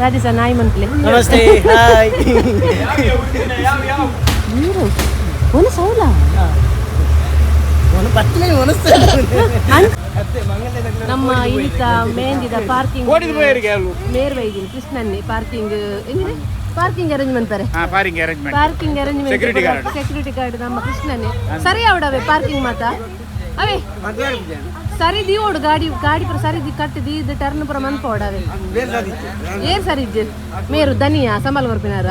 ರಾಜೇಶ ನಾಯಿ ಮನ್ಪಲೆ. ನಮಸ್ತೆ, ಹಾಯ್. ನೀರು ಒಂದು ಸೌಲ. ಒಂದು ಪತ್ತನೇ ಮನಸ್ಸು. ನಮ್ಮ ಇನಿತ ಮೇಂದಿದ ಪಾರ್ಕಿಂಗ್ ಮೇರ್ ವೈದಿನಿ ಕೃಷ್ಣನ್ನೇ ಪಾರ್ಕಿಂಗ್ ಎಂಗಿದೆ ಪಾರ್ಕಿಂಗ್ ಅರೇಂಜ್ ಮಾಡ್ತಾರೆ. Parking arrangement. Parking arrangement. Security guard. Security guard ನಮ್ಮ ಕೃಷ್ಣನೇ. ಸರಿ ಅವಡವೆ ಪಾರ್ಕಿಂಗ್ ಮಾತ ಅವೇ ಸರಿ ದೀವೋಡು ಗಾಡಿ ಗಾಡಿ ಪುರ ಸರಿ the cut ದೀದ್ ಟರ್ನ್ ಪುರ ಮನ್ಪ ಓಡವೆ. ಏರ್ ಸರಿ ಇಜ್ಜೆ ಮೇರು ದನಿಯಾ ಸಂಬಲ್ ಕೊರ್ಪಿನಾರ.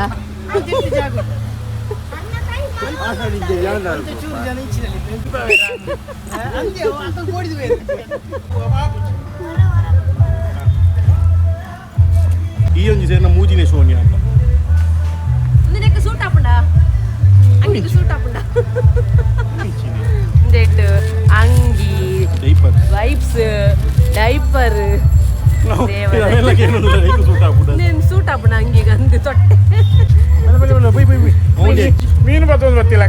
ಈ ಒಂಜಿ ಸೇರಿನ ಮೂಜಿನೇ ಸೋನಿಯಾ ಅಂತ. ನಿನಕ್ಕೆ ಸೂಟ್ ಆಪುಂಡ? ಅಂಗಿಗೆ ಸೂಟ್ ಆಪುಂಡ? ಉಂದೆಟ್ ಅಂಗಿ. ಡೈಪರ್. Wipes, diaper. ಅವೆಲ್ಲ ಕೇಳೋದಿಲ್ಲ, ಐಕ್ ಸೂಟ್ ಆಗ್ಬಿಟ್ಟದೆ. ನೇನ್ ಸೂಟ್ ಆಪುಂಡ ಅಂಗಿಗೆ ಅಂದು ತೊಟ್ಟೆ. ಬೈ ಬೈ ಬೈ ಅವನಿಗೆ. ಮೀನು ಬತ್ತೊಂದು ಗೊತ್ತಿಲ್ಲ.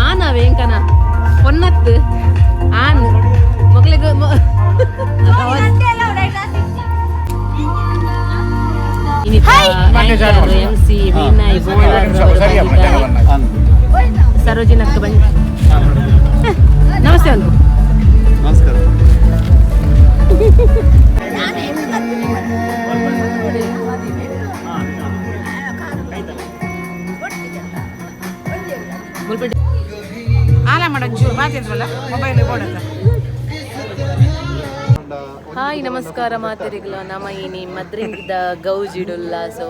ಆನ ವೆಂಕನ ಪೊನ್ನತ್ತು ಆನ್ ಮಗಳಿಗೆ. ಎಂ ಸಿ ವಿನಯ್ ಸರೋಜಿನಕ್ಕ ಬಂದ್ ನಮಸ್ತೆ ಅಂದ್ರು. ನಮಸ್ಕಾರ. ಆಲ ಮಾಡೋದು ಮಾತಿದ್ರಲ್ಲ ಮೊಬೈಲ್ ಓಡಲ್ಲ. ಹಾಯ್, ನಮಸ್ಕಾರ ಮಾತೆರಿಗ್ಲ. ನಮ್ಮ ಇನಿ ಮದ್ರಿಂಗಿದ ಗೌಜಿಡುಲ್ಲ. ಸೊ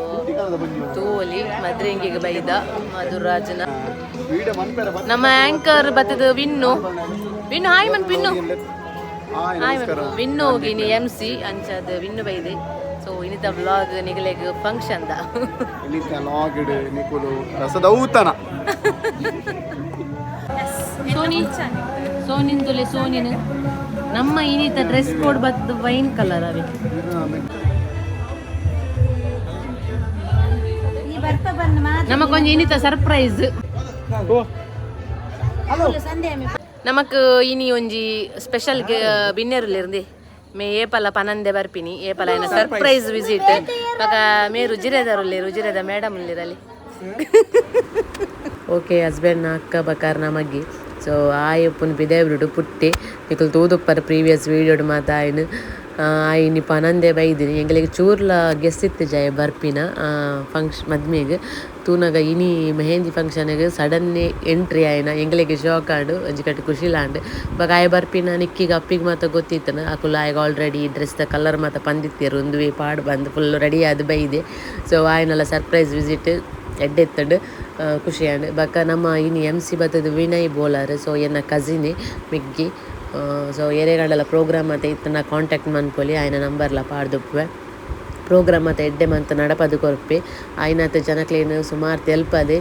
ತೋಲಿ ಮದ್ರಿಂಗಿಗೆ ಬೈದ ಮಧುರಾಜನ. ನಮ್ಮ ಆಂಕರ್ ಬತ್ತದ ವಿನ್ನು. ವಿನ್ನು, ಹಾಯ್ ಮನ್ ಪಿನ್ನು. ಹಾಯ್ ಮನ್ ವಿನ್ನು. ಹೋಗಿನಿ ಎಂ ಸಿ ಅಂಚದ ವಿನ್ನು ಬೈದೆ. ಸೊ ಇನ್ನಿತ ವ್ಲಾಗ್ ನಿಗಲೆಗ್ ಫಂಕ್ಷನ್ the. ಇನ್ನಿತ್ತ ಲಾಗಿಡ್ ನಿಕುಲು ರಸದೌತನ. ಸೋನಿ ಸೋನಿಂದುಲೆ ಸೋನಿನ. ನಮ್ಮ ಇನ್ನಿತ ಡ್ರೆಸ್ ಕೋಡ್ ಬತ್ತದ ವೈನ್ ಕಲರ್ ಅವೆ. ನಮಕೊಂಜಿ ಇನ್ನಿತ ಸರ್ಪ್ರೈಸ್. ನಮಕ್ ಇನಿ ಒಂಜಿ ಸ್ಪೆಷಲ್ ಬಿನ್ನೆರುಲಿರ್ದಿ. ಮೇ ಏಪಲ ಪನಂದೆ ಬರ್ಪಿನಿ ಏಪಲ ಏನ ಸರ್ಪ್ರೈಸ್ ವಿಸಿಟ್. ಬಕ ಮೇ ರುಜಿರೆದರುಲ್ಲೆ ರುಜಿರೆದ ಮೇಡಮ್ ಉಲ್ಲಿರಲ್ಲಿ. ಓಕೆ, ಹಸ್ಬೆಂಡ್ ಅಕ್ಕ ಬಕಾರ ನಮಗೆ. ಸೊ ಆಯಪ್ಪನ ಪಿದೇವ್ರುಡು ಪುಟ್ಟಿ ನಿಕುಲು ತೂದುಪ್ಪರ ಪ್ರೀವಿಯಸ್ ವೀಡಿಯೋಡು ಮಾತ. ಆಯ್ನು ಆಯಿನಿ ಪನಂದೆ ಬೈದಿನಿ. ಎಂಗಲಿಗೆ ಚೂರ್ಲ ಗೆಸ್ ಇತ್ತು ಜಯ ಬರ್ಪಿನ ಫಂಕ್ಷನ್ ಮದ್ಮೆಗ್. ತೂನಗ ಇನಿ ಮೆಹಂದಿ ಫಂಕ್ಷನ್ಗೆ ಸಡನ್ ಎಂಟ್ರಿ ಆಯ್ನ. ಎಂಗಲಿಗೆ ಶಾಕ್ ಆಂಡು, ಒಂಜಿ ಕಟ್ಟು ಖುಷಿಲಾಂಡ್. ಬೊಕ ಆಯ್ ಬರ್ಪಿನ ನಿಕ್ಕಿಗೆ ಅಪ್ಪಿಗೆ ಮಾತ ಗೊತ್ತಿತ್ತನ. ಅಕುಲು ಆಯ್ಗ ಆಲ್ರೆಡಿ ಡ್ರೆಸ್ದ ಕಲರ್ ಮಾತ ಪಂದಿತ್ತೆರ್. ಉಂದುವೇ ಪಾಡ್ ಬಂದು ಫುಲ್ ರೆಡಿ ಆದ್ ಬೈದೆ. ಸೊ ಆಯ್ನಲ ಸರ್ಪ್ರೈಸ್ ವಿಸಿಟ್ ಎಡ್ಡೆತ್ತಂಡು, ಖುಷಿ ಆಂಡ್. ಬೊಕ ನಮ್ಮ ಇನಿ ಎಂ ಸಿ ಬತ್ತದ ವಿನಯ್ ಬೋಲಾರ್. ಸೊ ಎನ್ನ ಕಸಿನ್ ಮಿಗ್ಗಿ. ಸೊ ಏರೆಗಾಂಡಲ ಪ್ರೋಗ್ರಾಮ್ ಮಾತ ಇತ್ತುಂಡ ಕಾಂಟ್ಯಾಕ್ಟ್ ಮನ್ಪೊಲಿ. ಆಯ್ನ ನಂಬರ್ಲ ಪಾಡ್ದುಪ್ಪುವೆ. ಪ್ರೋಗ್ರಾಮ್ ಮಾತ ಎಡ್ಡೆ ಮಂತ್ ನಡಪದು ಕೊರ್ಪೆ. ಆಯ್ನಾತ್ ಜನಕ್ಲೆನ್ ಸುಮಾರ್ ತೆಲ್ಪದೆ.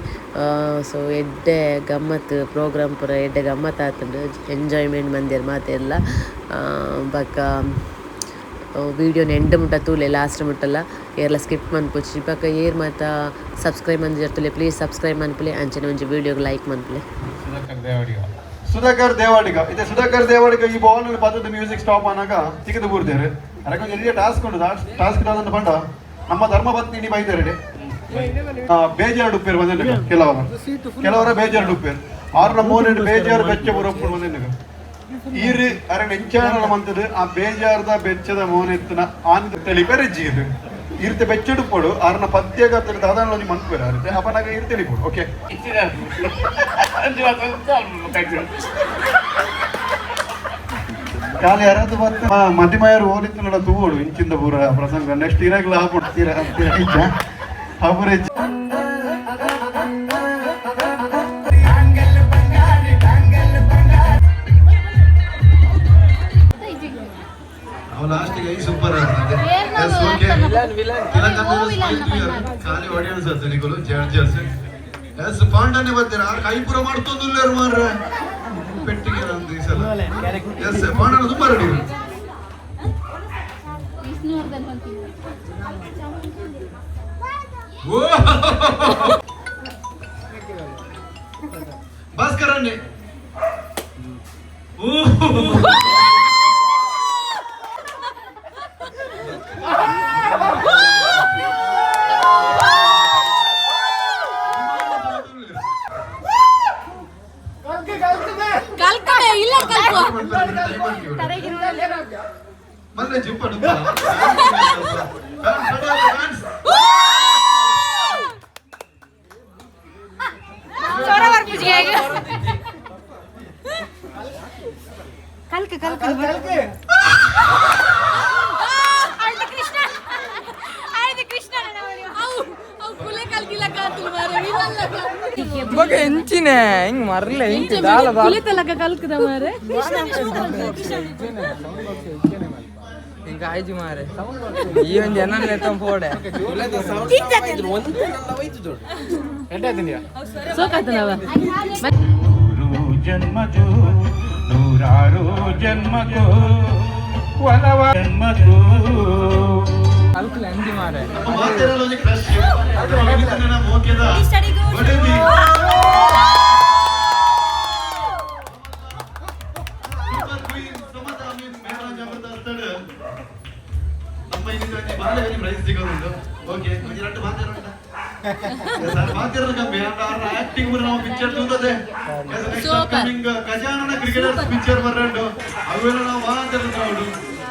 ಸೊ ಎಡ್ಡೆ ಗಮ್ಮತ್ ಪ್ರೋಗ್ರಾಮ್ ಪೂರ ಎಡ್ಡೆ ಗಮ್ಮತ್ ಆತುಂಡು. ಎಂಜಾಯ್ಮೆಂಟ್ ಮಂದೆರ್ ಮಾತೆರ್ಲ. ಬೊಕ ವೀಡಿಯೋನ ಎಂಡ್ ಮುಟ್ಟ ತೂಲೆ, ಲಾಸ್ಟ್ ಮುಟ್ಟಲ. ಏರ್ಲ ಸ್ಕಿಪ್ ಮನ್ಪೊಚ್ಚಿ. ಬೊಕ ಏರ್ ಮಾತ ಸಬ್ಸ್ಕ್ರೈಬ್ ಮಂದಿರ್ತುಲೆ, ಪ್ಲೀಸ್ ಸಬ್ಸ್ಕ್ರೈಬ್ ಮನ್ಪುಲೆ. ಅಂಚನೆ ಒಂಜಿ ವೀಡಿಯೋಗ್ ಲೈಕ್ ಮನ್ಪುಲೆ. ಸುಧಾಕರ್ ದೇವಾಡಿಗ ಇದೆ. ಸುಧಾಕರ್ ದೇವಾಡಿಗ ಈ ಬಾಲ್ ಪದದ ಮ್ಯೂಸಿಕ್ ಸ್ಟಾಪ್ ಆನಾಗ ತಿಕ್ಕದು ಬೂರ್ದೇರು. ಅದಕ್ಕೊಂದು ಎಲ್ಲಿಯ ಟಾಸ್ಕ್ ಉಂಟು. ಟಾಸ್ಕ್ ದಾದಂತ ಪಂಡ ನಮ್ಮ ಧರ್ಮ ಪತ್ನಿ ಬೈದಾರೆ. ಬೇಜಾರು ಉಪ್ಪೇರು ಬಂದ ಕೆಲವರ ಕೆಲವರ ಬೇಜಾರು ಉಪ್ಪೇರು ಆರ್ನ ಮೋನೆ ಬೇಜಾರು ಬೆಚ್ಚ ಬರೋಪ್ಪು ಬಂದ ಈರು ಅರೆ ಎಂಚಾನಲ ಮಂತದು. ಆ ಬೇಜಾರದ ಬೆಚ್ಚದ ಮೋನೆತ್ತನ ಆನ್ ತೆಲಿಪೆರೆ ಜೀರು ಇರ್ತೆ ಬೆಚ್ಚಡುಪ್ಪಡು. ಆರ್ನ ಪತ್ಯಗ ದಾದಾನ ಒಂಜಿ ಮನ್ಪುವೆರ್ ಆರುತ್ತೆ ಅಪನಾಗ ಇರ್ ತೆಲಿಪೊಡು. ಓಕೆ. ಖಾಲಿ ಅರದು ಬತ್ತ ಮದಿಮಯರು ಓದಿತ್ತು ತೂವೋಡು. ಇಂಚಿಂದ ಪೂರ ಪ್ರಸಂಗ ನೆಕ್ಸ್ಟ್ ಇರಾಗ್ಲ ಆಪುಡು ತೀರ ತೀರ ಇಜ್ಜ ಅಪುರ ಇಜ್ಜ. ಲಾಸ್ಟಿಗೆ I super. ಖಾಲಿ ಆಡಿಯನ್ಸ್ ಅಂತ ನಿಕುಲು ಜಡ್ಜಸ್. ಎಸ್, ಪಾಂಡನೆ ಬರ್ತೀರ. ಕೈ ಪೂರ ಮಾಡ್ತೊಂದುಲ್ಲೇರು ಮಾರ್ರೆ ಪೆಟ್ಟಿಗೆ ನಂದು ಈ ಸಲ. ಎಸ್, ಪಾಂಡನ ತುಂಬಾ ರೆಡಿ. ಭಾಸ್ಕರನ್ನೇ. ಕಲ್ಕಡೆ ಇಲ್ಲ ಕಲ್ಕೋ. ಮೊನ್ನೆ ಜಿಂಪಡು. ಕಲ್ಕ ಕಲ್ಕ. ಆಯ್ತು ಕೃಷ್ಣ, ಆಯ್ತು ಕೃಷ್ಣ. ಅವು ಅವು ಕುಲೆ ಕಲ್ಕಿಲ್ಲ ಕಾತುಲು ಮಾರೆ ವಿಮಲ್ಲ. ಬೊಕ ಎಂಚಿನೆ ಹಿಂಗ್ ಮರ್ಲೆ ಹಿಂಗ್ ದಾಲ ದಾಲ. ಕುಲೆ ತಲಕ ಕಲ್ಕದ ಮಾರೆ. ಹಿಂಗ್ ಆಯ್ಜಿ ಮಾರೆ, ಈ ಒಂಜಿ ಎನ್ನ ಎತ್ತಂ ಪೋಡೆ. ಸೋಕಾತನವ. ನೂರು ಜನ್ಮಕ್ಕೂ, ನೂರಾರು ಜನ್ಮಕ್ಕೂ, ಒಲವ ಜನ್ಮಕ್ಕೂ. ಕಲ್ಕುಲೆ ಅಂಜಿ ಮಾರೆ. ಮಾತೇರಲ್ಲ ಕ್ರಶ್ ಮೋಕೆದ ಬಡದಿ. ಸೂಪರ್ ಕ್ವೀನ್ ಸುಮತಾ ಅಮೀನ್ ಮೇರಾ ಜಬರ್ದಸ್ತ್. ನಮ್ಮ ಇನ್ನಿತರ ಬಾಳೆ ಪ್ರೈಸ್ ಸಿಗೋದುಂಟು. ಓಕೆ, ಒಂಜಿ ರಡ್ಡು ಮಾತೇರ ಸರ್, ಮಾತೇರ ಕಮ್ಮಿ ಆಕ್ಟಿಂಗ್ ಪೂರ ನಾವು ಪಿಕ್ಚರ್ ತೂತದೆ. Next upcoming Gajanana cricketers picture ಬರ್ರಂಡು, ಅವೆಲ್ಲ ನಾವು ಮಾತೇರ ನೋಡು.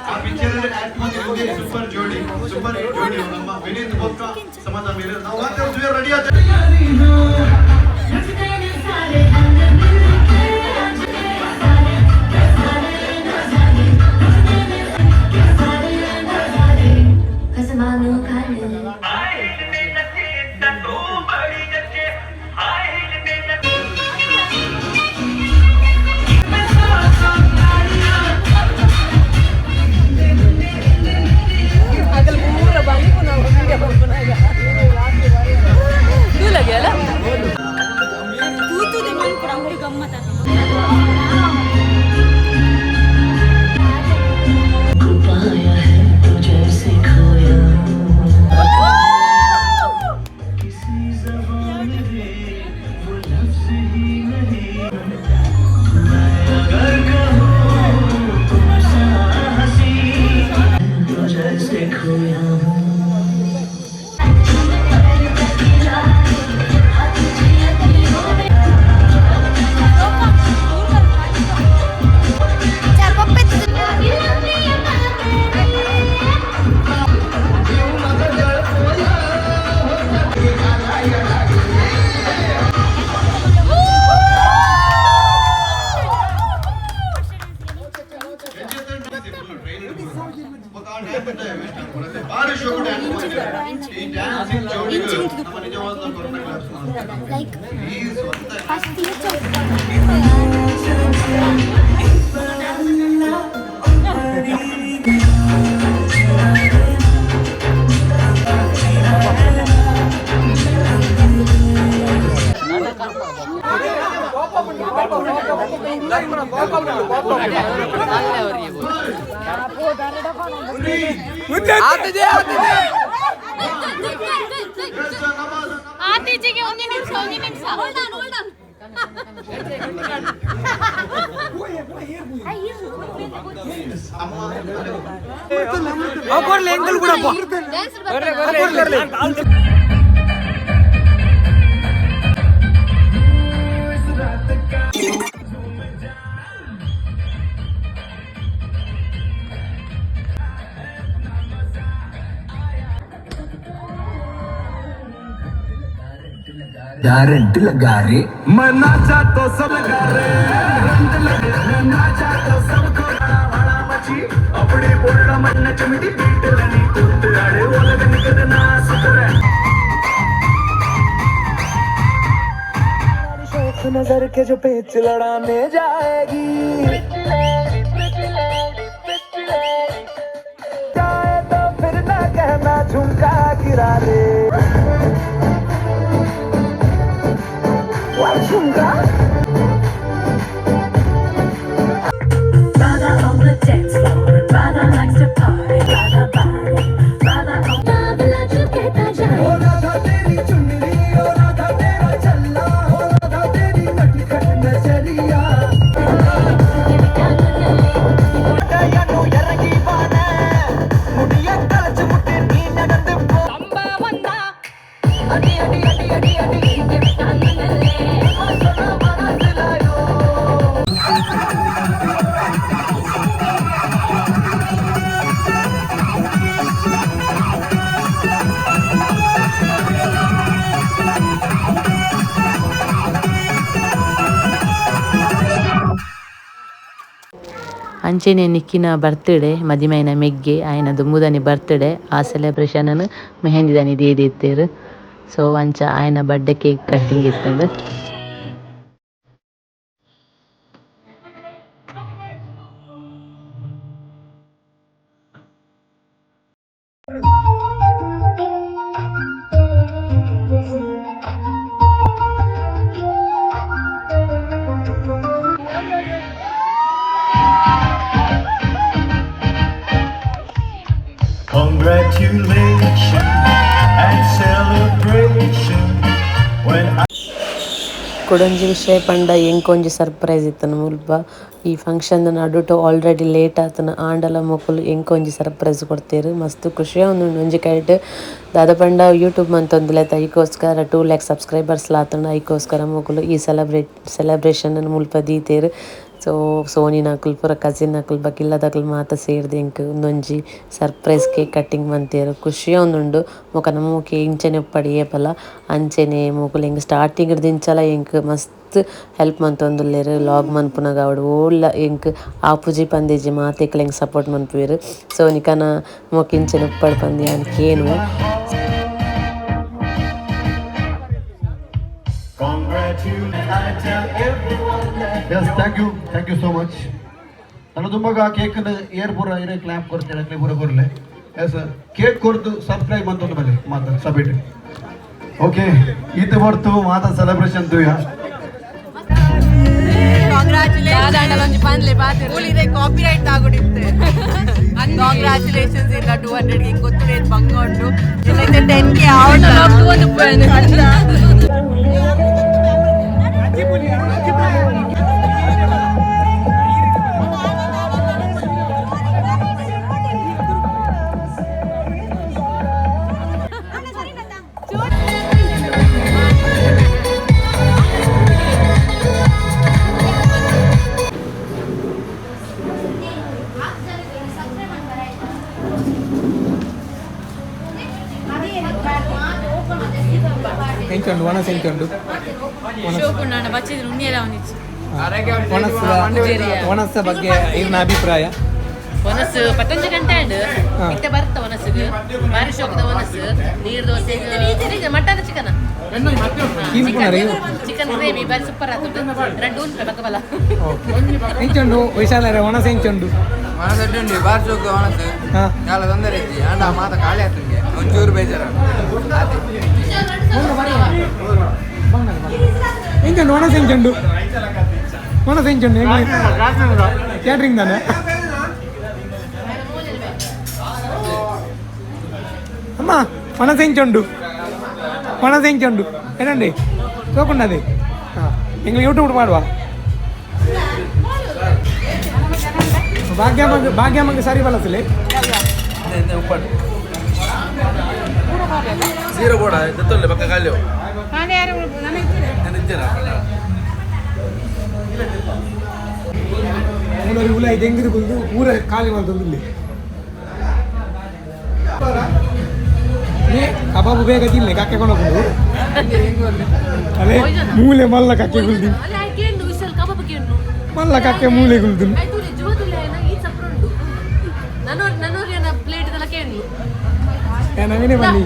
ಆ ಪಿಕ್ಚರ್ ಅಲ್ಲಿ ಆಕ್ಟ್ ಮಾಡಿರೋದೇ ಸೂಪರ್ ಜೋಡಿ, ಸೂಪರ್ ಹಿಟ್ ಜೋಡಿ ನಮ್ಮ ವಿನೀತ್ ಬೊಕ್ಕ ಸಮತಾ ಮೀರ್. ನಾವು ಮಾತಾಡ್ತೀವಿ, ರೆಡಿ ಆಯ್ತು. ದೂಲಗೆ ಅಲ್ಲ. ಬಾರಿ ಶೋ ಡ್ಯಾನ್ಸ್ ಮಾಡ್ತಾರೆ. ಈ ಡ್ಯಾನ್ಸಿಂಗ್ ಜೋಡಿಗೆ ನಮ್ಮ ನಿಜವಾದ ಕೊರೋನಾ ಕ್ಲಾಪ್ಸ್. ಪ್ಲೀಸ್ ಸ್ವಂತ. ಆತಜೆ ಆತಜೆ. ಆತೀಚೆಗೆ ಒಂದೇ ನಿಮಿಷ, ಒಂದೇ ನಿಮಿಷ. Hold on, hold on. ಅವ್ ಕೊಡ್ಲಿ ಎಂಕಲ್ ಕೂಡ. ಡ್ಯಾನ್ಸ್. ಬರ್ರೆ ಬರ್ರೆ. गारंटी लगा रे मैं नाचा तो सब लगा रे रंट लगे मैं नाचा तो सबको वाला मची अपने बोलना मन चमटी बीट लनी कुत्ते आड़े उलग निकलना सुतरे. शौक नजर के जो पेच लड़ाने जाएगी जाए तो फिर ना कहना झुमका गिरा रे झुमका. Brother on the dance floor, brother likes to party, brother body, brother on. ಅಂಚೆನೆ ನಿಕ್ಕಿನ ಬರ್ತ್ಡೇ ಮದಿಮೈನ ಮೆಗ್ಗೆ ಆಯನ ದುಂಬುದನಿ ಬರ್ತ್ಡೇ ಆ ಸೆಲೆಬ್ರೇಷನ್ ಮೆಹಂದಿದನಿ ದೀದಿತ್ತೇರು. ಸೊ ಅಂಚ ಆಯನ ಬರ್ತ್ಡೇ ಕೇಕ್ ಕಟ್ಟಿಂಗ್ ಇತ್ತಂಡು. Congratulations and celebration when I ಕುಡೊಂಜಿ ವಿಷಯ ಪಂಡ ಎಂಕೊಂಜಿ ಸರ್ಪ್ರೈಸ್ ಇತ್ತನ ಮುಲ್ಪ ಈ ಫಂಕ್ಷನ್ ನಡುಟು ಆಲ್ರೆಡಿ ಲೇಟ್ ಆತನ ಆಂಡಲ ಮೊಕುಲು ಎಂಕೊಂಜಿ ಸರ್ಪ್ರೈಸ್ ಕೊಡ್ತೇರು. ಮಸ್ತ್ ಖುಷಿ ಉಂಡು. ಒಂಜಿ ಕೈಟ್ ದಾದ ಪಂಡ ಯೂಟ್ಯೂಬ್ ಮಂತೊಂದುಲೆತ ಐಕೋಸ್ಕರ 2 ಲ್ಯಾಕ್ ಸಬ್ಸ್ಕ್ರೈಬರ್ಸ್ ಲಾತಂಡ ಐಕೋಸ್ಕರ ಮೊಕುಲು ಈ ಸೆಲೆಬ್ರೇಷನ್ ಮುಲ್ಪ ದೀತೇರು. ಸೊ ಸೋನಿನಕುಲು ಪೂರ ಕಸಿನ್ ಬೊಕ ಇಲ್ಲದಕುಲು ಮಾತ ಸೇರ್ದ್ ಎಂಕ್ ಉಂದೊಂಜಿ ಸರ್ಪ್ರೈಸ್ ಕೇಕ್ ಕಟ್ಟಿಂಗ್ ಮಂತೇರು. ಖುಷಿ ಉಂಡು. ಬೊಕ ನಮೋಕೆ ಇಂಚನೆ ಉಪ್ಪಡ್ ಏಪಲ ಅಂಚನೆ ಮೊಕುಲು ಎಂಕ್ ಸ್ಟಾರ್ಟಿಂಗ್ ದಿಂಚಲ ಎಂಕ್ ಮಸ್ತ್ ಹೆಲ್ಪ್ ಮಂತೊಂದುಲ್ಲೆರ್. ಲಾಗ್ ಮನ್ಪುನಗ ಆವಡ್ ಓಲ್ಲ ಎಂಕ್ ಆಪುಜಿ ಪಂದಿಜಿ ಮಾತೆಕ್ಲ ಎಂಕ್ ಸಪೋರ್ಟ್ ಮನ್ಪುವೆರ್. ಸೊ ನಿಕನ ಮೊಕ ಇಂಚನೆ ಉಪ್ಪಡ್ ಪಂದ್ ಯಾನ್ ಕೇನುವೆ. Yes, thank you, thank you so much. ನಾನು ತುಂಬಾಗ ಕೇಕ್ ಏರ್ ಪೂರ ಇರೇ ಕ್ಲಾಪ್ ಕೊಡ್ತೇನೆ ಪೂರ ಕೊರ್ಲೆ. ಎಸ್, ಕೇಕ್ ಕೊರ್ದು ಸಬ್ಸ್ಕ್ರೈಬ್ ಅಂತ ಬಲ್ಲಿ ಮಾತ ಸಬ್ಮಿಟ್. ಓಕೆ, ಈತ ಬರ್ತು ಮಾತ ಸೆಲೆಬ್ರೇಷನ್ ತೂಯ. ಕಾಪಿರೈಟ್ ಆಗೋಡಿತ್ತೆ. ಕಾಂಗ್ರ್ಯಾಚುಲೇಷನ್ಸ್ ಇಲ್ಲ 200 ಗೆ ಗೊತ್ತಿದೆ ಬಂಗ ಉಂಟು. 10K ಆವಡ್. ಎಂಚುಂಡು ಒಣಸ್ ಎಂಚುಂಡು? ಒಣಸ್ಸ ಬಗ್ಗೆ ಇರ್ನ ಅಭಿಪ್ರಾಯ? ಒನಸು ಪತ್ತೊಂಜಿ ಗಂಟೆ ಆಂಡ್ ಇತ್ತೆ ಬರ್ತ ಒನಸುಗು ಬಾರಿ ಶೋಕದ ಒನಸು. ನೀರ್ dosa, mutton, chicken chicken gravy ಬಾರಿ ಸೂಪರ್ ಆತುಂಡು. ರಡ್ಡು ಉಂಟು ಬಕ್ಕ ಬಲ. ಎಂಚುಂಡು ವಿಶಾಲ ಒಣಸ್ ಎಂಚುಂಡು? ಒಣಸ್ ಉಂಡು ಬಾರಿ ಶೋಕದ ಒಣಸು. ಯಾಲ ತೊಂದರೆ ಇಜ್ಜಿ ಆಂಡ ಮಾತ ಖಾಲಿ ಆತುಂಗೆ ಒಂಚೂರು ಬೇಜಾರ. ಎಂಚುಂಡು ಒಣಸ್ ಎಂಚುಂಡು? ಒಣಸ್ ಎಂಚುಂಡು? ಕ್ಯಾಟ್ರಿಂಗ್ ತಾನೆ ಅಮ್ಮ. ಒಣಸ್ ಎಂಚುಂಡು? ಒಣಸ್ ಎಂಚುಂಡು? ಏನಂడి ಸೋಕುಂಡದೆ ಹಾಂ ಎಂಗ್ಲು ಯೂಟ್ಯೂಬ್ ಮಾಡುವ. ಭಾಗ್ಯಮ್ಮಂಗ್ ಭಾಗ್ಯಮ್ಮಂಗ್ ಸರಿ ಬಲಸಲಿ. ಸೀರೆ ಬೋಡ ದತ್ತೊಲ್ಲೆ ಪಕ್ಕ ಕಾಲ್ಯೋ ಮೂಲರಿ ಉಲ ಇದು ಹೆಂಗಿದು ಕುಲ್ದು ಊರ ಖಾಲಿ ಮಾಡ್ತಂದಿಲ್ಲಿ. ಕಬಾಬು ಬೇಗ ತಿನ್ಲೆ ಕಕ್ಕೆ ಕೊಂಡು ಅಲ್ಲೇ ಮೂಲೆ ಮಲ್ಲ ಕಕ್ಕೆ ಕುಲ್ದಿ ಮಲ್ಲ ಕಕ್ಕೆ ಮೂಲೆ ಕುಲ್ದು. ನವೀನೇ ಬನ್ನಿ.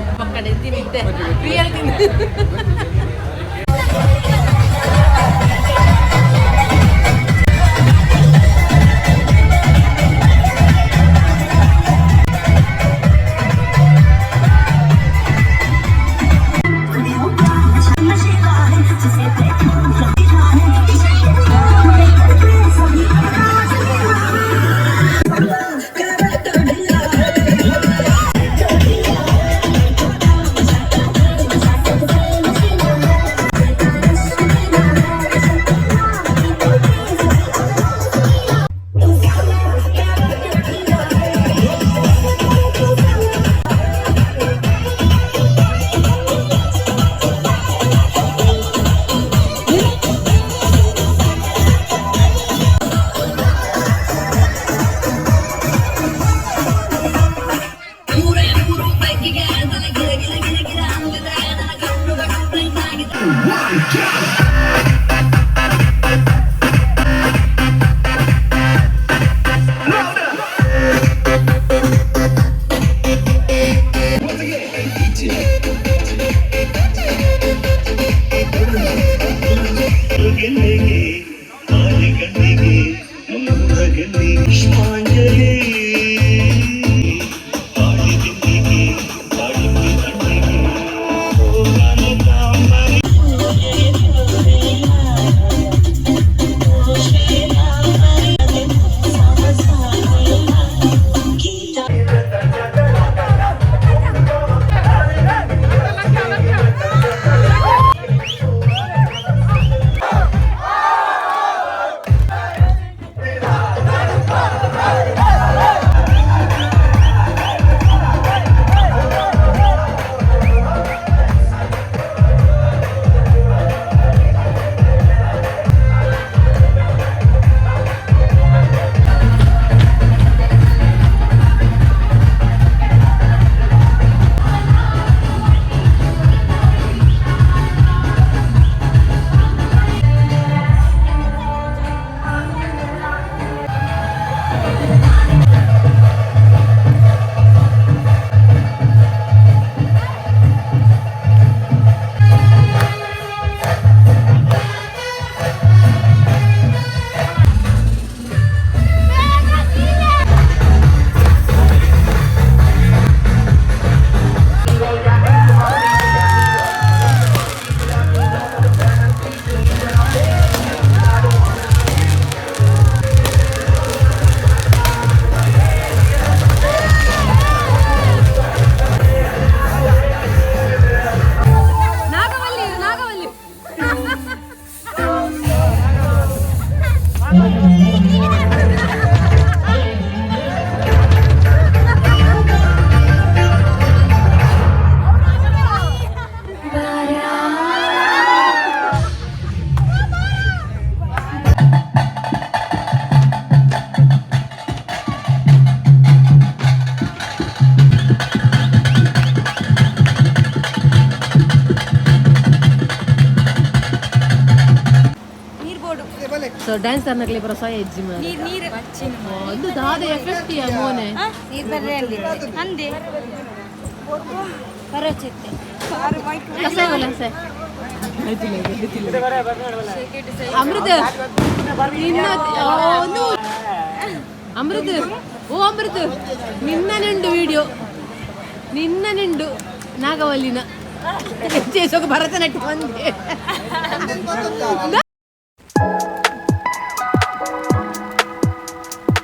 ಸೊ ಡ್ಯಾನ್ಸ್ ಅನ್ನಕ್ಲೆ ಬರೋ ಸೊಯ ಹೆಜ್ಜಿ. ನೀರ್ ನೀರ್. ಒಂದು ದಾದ ಎಫೆಕ್ಟ್ ಮೋನೆ. ನೀರ್ ಬರ್ರೆ ಅಲ್ಲಿ ಅಂದೆ ಬರೋಚಿತ್ತೆ. ಅಮೃತ ನಿನ್ನ ಅಮೃತ, ಓ ಅಮೃತ, ನಿನ್ನ ನಿಂಡು ವಿಡಿಯೋ, ನಿನ್ನ ನಿಂಡು ನಾಗವಲ್ಲಿನ. ಭರತನಾಟ್ಯ ಬಂದೆ.